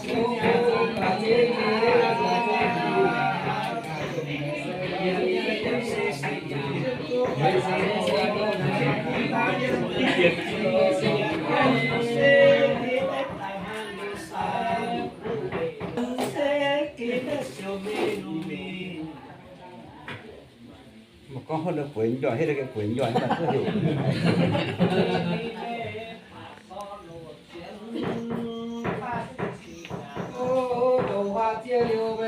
Mv gorngv hov nor bueix njoih, hitv gengh bueix njoih, mv baac duqv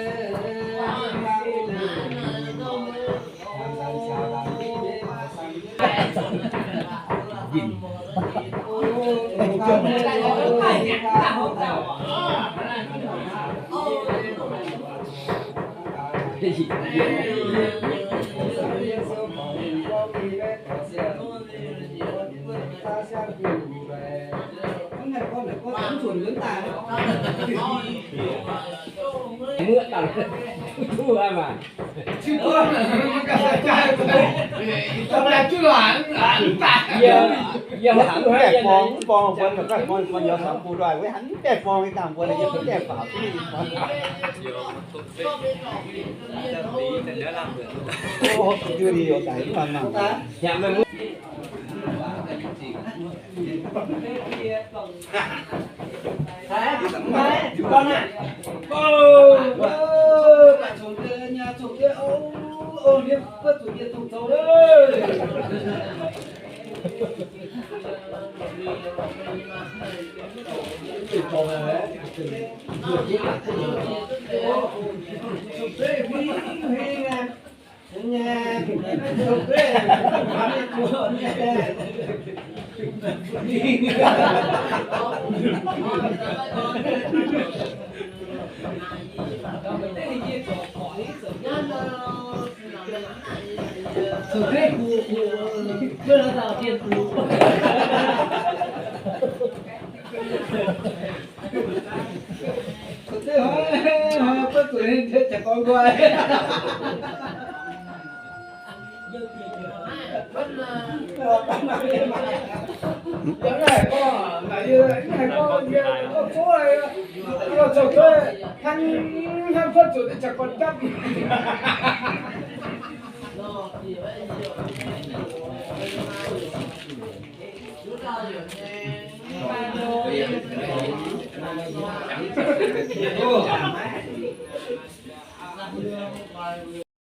heuc. Yie hnamv mv gaengh borng, mv borng mbuo, mv gaengh borng mbuo, yie hnamv mv gaengh borng, yie hnamv mv gaengh faaux duqv.